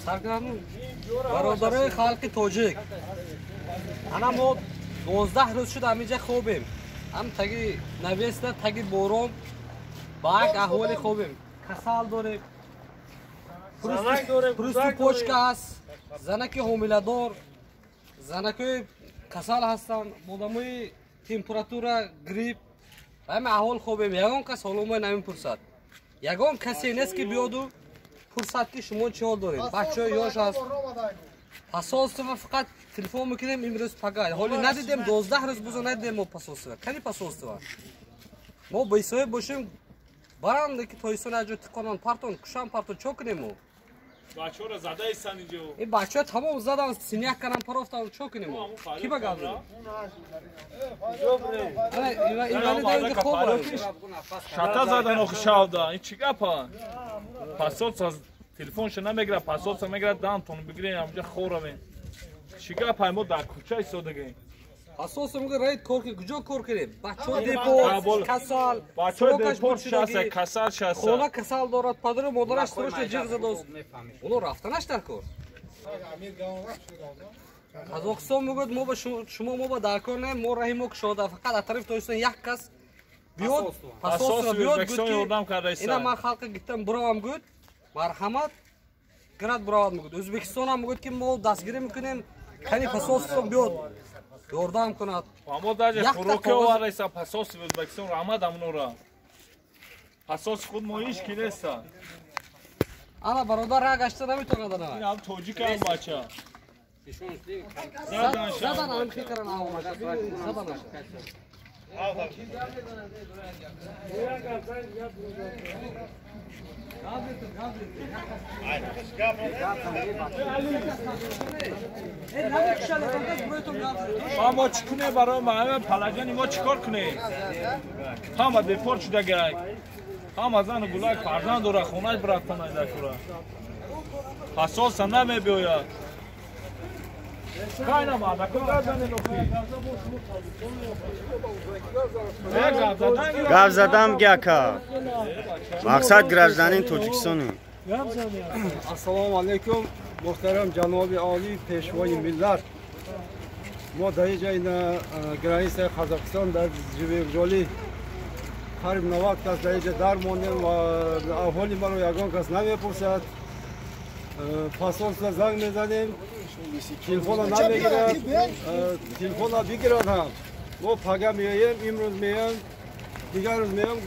Бародарои халқи тоҷик, ана мо 12 рӯз шуд ҳаминҷа хобем, ҳам таги навеста, таги борон, ба як аҳволи хобем. Касал дорем, прусту почка аст, занаки ҳомиладор, занакои касал ҳастанд, одамои температура, грипп, ҳама аҳвол хобем. Ягон кас ҳоломои намепурсад, ягон касе нест ки биёду пурсад ки шумо чӣ ҳол доред. Бачаҳои ёш аст, посольство фақат телефон мекунем имрӯз пага. Ҳоли надидем, 12 рӯз бузо надидем мо посольство. Кани посольство? Мо бесоҳиб бошем, барам ки тоистон аҷо тиқонан партон, кушан партон, чо кунем мо? Бачаҳоро задаистан инҷо. Ин бачаҳо тамом задан, синяк кардан, парофтан, чо кунем мо? Ки ба гап задем? Шата задан охи шавда. Ин чӣ гапа? Посольство телефонша намегирад, посольство мегирад, дантон бигирем, ҳамҷа хоравем. Чӣ гапа? Мо дар кӯча истодагем. Посольство мегӯяд раид кор кунед. Куҷо кор кунем? Бачаҳо депорт, касал, бачаҳо депорт шаста, касал шаста. Хона касал дорад, падару модараш срочно ҷиғ задааст. Оно рафтанаш дар кор. Қазоқистон мегӯяд мо ба шумо мо ба дар кор не, мо раҳи мо кушода, фақат аз тарафи Тоҷикистон як кас биёд, посольство биёд, гӯяд ки ина ман халқа гирифтам буравам, гӯяд, марҳамат гирад буравад, мегӯяд. Ӯзбекистон ҳам мегӯяд ки мо дастгирӣ мекунем, кани посольство биёд ёрдам кунад. Мо даже хӯроки овардаиста посольство Ӯзбекистон, раҳмат амнора. Посольство худ мо ҳеҷ ки неста. Ана бародар ра гашта наметавонад ана. Ин ҳам тоҷикам бача. Задан ам хикаран авомаша. Задан. Мо чӣ кунем барои маҳама палаҷони мо чӣ кор кунем? Ҳама депорт шудагай, ҳама зану гулак фарзанд дора, хонаш бирафтанай дакура. Посольство намебиёяд. Гап задам ки ака. Мақсад гражданин Тоҷикистони. Ассалому алайкум, муҳтарам ҷаноби олӣ, пешвои миллат. Мо дар инҷа ина границаи Қазоқистон дар Жибекжоли қариб 90 кас дар инҷа дар мондем ва аҳволи маро ягон кас намепурсад. Посольство занг мезанем, телефона намегирад, телефона бигирад ҳам. Мо пага меоем, имрӯз меоем, дигар рӯз меоем.